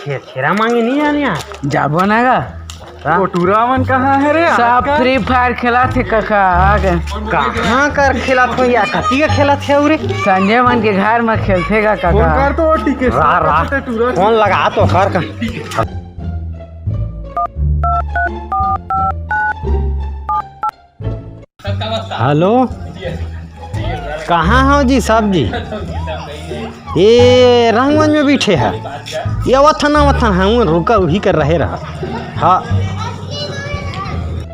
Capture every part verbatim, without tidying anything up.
छेरछेरा मांगे नहीं जाने यार। जाबो ना गा। का? वो टूरा मन कहाँ है रे? सब आजकल? Free Fire खेलत हे कका, आ गे। कहाँ कर खेलत हो यार? कति के खेलत हे रे? संजय मन के घर में खेलथे गा कका। फोन कर तो वो टीके रा, रा। टूरा। फोन लगा तो कर का। हेलो, कहाँ हो जी साहब जी? ये रंगगंज में बैठे है। ये वथन वथन है, वो रुका वही कर रहे रहा। हाँ।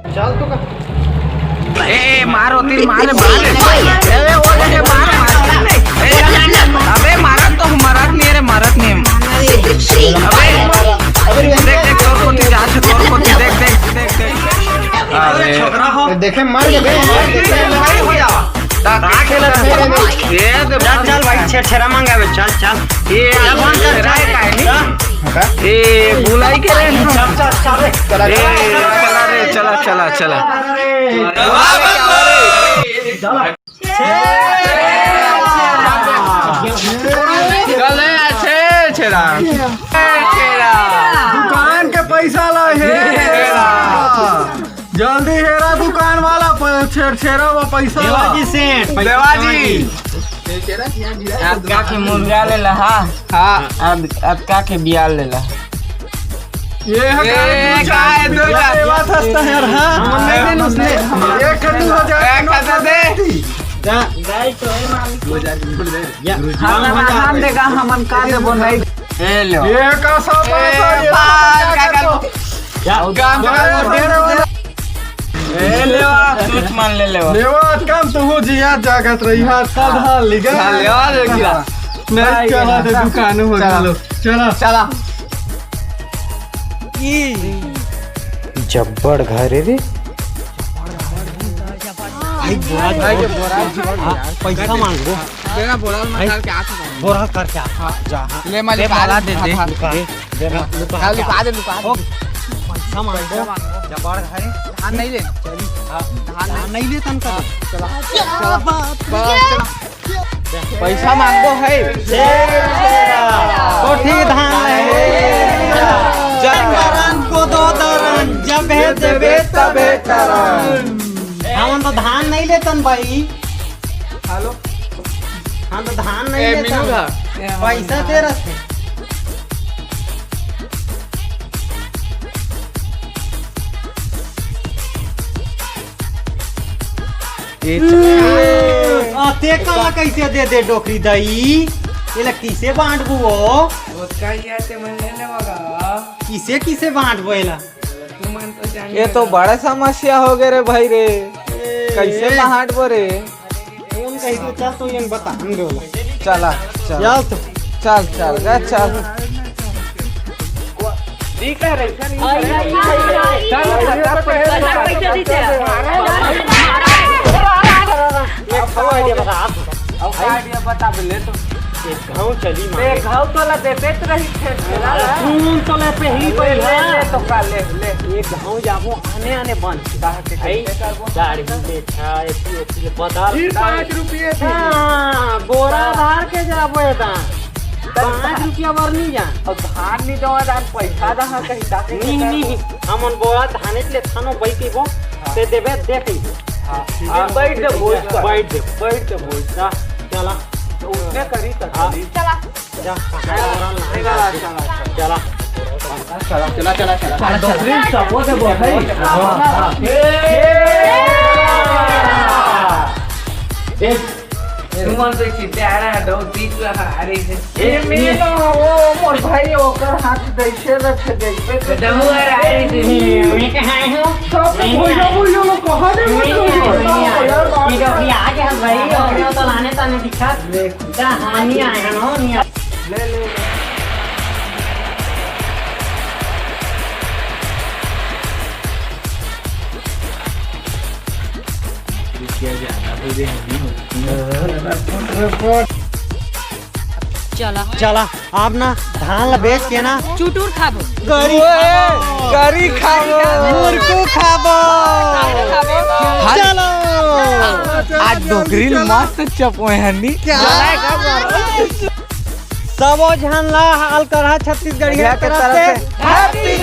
चल तो का। ए, मारो तीर, मार, मार। ए, वो देखे, मार, मार। ए, अबे, मारत तो, मारत नहीं रे, मारत नहीं। अबे, देख, देख, तोर कोती जात हे, तोर कोती, देख, देख, देख, देख। अरे। देखे, मर गए। लड़ाई हो जावा। का खेलत हे? ये दे चल, चल भाई, छेरछेरा मंगावे, चल, चल। ये चल, बंद कर, चल। ए, बुलाई के रे। चल, चल, चल रे। चला, ए, चला। चला रे, चला, चला, चला। चल, ए, छेरछेरा। छेरछेरा। दुकान के पैसा ला हे। छेरछेरा। जल्दी हेरा दुकान वाला, प-, छेरछेरा वा पैसा ला। देवा जी सेठ। देवा जी। अतका के मुर्गा ले ला, हाँ। हाँ। अत-, अतका के बियाल ले ला। ये है ए, गाय, दूध का। ये बात हंसता है यार, हाँ। हम नहीं देन उसने। एक ठन दू हजार एक ठन दे। जा। या, हम, हम देगा, हमन का देबो नहीं। ए लो। ये का सब ए, बात है, ये बाल सब का क्या कर करबो? या, काम अरे, करबो। अरे, अरे। ए लेवा, तू मान ले लेवा। लेवा, काम तो हो जी यार, जागत रही हाथ का ढाल लिगा। हाँ, लेवा, लेवा। नहीं चला दे दुकान हो चला। चलो। चला। चला। जब्बड़ घर है रे। भाई बोरा, भाई के बोरा, हाँ, पैसा मांगो। तेरा बोरा में भाई, डाल के आ चुका हूँ। बोरा करके आ। हाँ। जा, हाँ। ले, मैं दे, लुका बोरा दे, दे दे, हाँ, लुका दे। दे, लुका हाँ, दे। लुका दे, लुका दे। ओ, पैसा मांगो। पैसा मांगो। जब्बड़ घर है। धान नहीं ले। चली। हाँ। धान धान नहीं। नहीं ले तन का। हाँ, चला। क्या चला। बात बस, है? चला। पैसा मांगो है। कोठी धान है। जय करन को दो दरन, जब है देवे तबे करन। हमन तो धान नहीं लेतन भाई। हेलो। हम तो धान नहीं ए, लेतन। मीनू दा। पैसा दे रहे। ए, आ, ते काला कैसे दे दे डोकरी दई? एला किसे बांटबू ओ? ओतका ही आते मन ले लेवागा। किसे किसे बांटबो एला? तुमन तो जान ये तो बड़ा समस्या हो गए रे भाई रे। ए, कैसे ए। बांटबो रे? कौन कही तो चल तो ये बता, हम दे वाला। चला, चल। चल तो। चल, चल, रे, चल। एक ठो आइडिया बता, आप बताओ। अब का आइडिया बता, बोले तो। एक घाव चली मारे। एक घाव तो ला देते तो रही, खेत में ला। अरे सुन तो ले, पहली ले, पहली, ले, हाँ। ले तो का, ले, ले। एक घाव जाबो, आने, आने बन। कहाँ के आई, कैसे करबो? गाड़ी में बैठा, एती, एती, बता, फिर बता। पाँच रुपये थी। हाँ, बोरा भर के जाबो एदा। पाँच रुपया बर नहीं जा। अब धान नहीं देवा, धान पैसा दहा कहीं ताके नहीं, नहीं, हमन बोरा धाने ले थानो बैठी वो, हाँ। ते देबे, दे कहीं। हाँ, ठीक है। हाँ, बैठ दे, बोल कर। बैठ दे, बैठ दे, बोल कर। चला। तो उसने करी तो हाँ। चली। चला। जा, चला, चला, चला। चला। चला, चला, चला, चला। अरे, डोकरी सबो से बोल भाई। हाँ, हाँ। ए! ए! तुमन तो चित्ते आ रहा है, दो तीन रहा, अरे से। ए, मैं तो वो मोर भाई ओकर हाथ दैसे रखे, देखबे तो। तो दहुआ रहा है, मैं कहाँ हूँ? सब तो भैया, भैया लोग कहाँ दे? मैं कहाँ हूँ? यार, बात ये तो अभी आ गया भाई, और तो लाने ताने दिखा। ले। जा, हाँ, नहीं आया, हाँ, नहीं आया। ले, ले, ले। चला। चला, आप ना धान ला बेच के ना चुटुर खाबो। गरी ओए, खाबो। गरी खाबो। मुरकू खाबो। खाबो। चलो। आज डोकरी मस्त चपोय हनी। क्या? सबो झन ला अलकरहा छत्तीसगढ़िया के तरफ से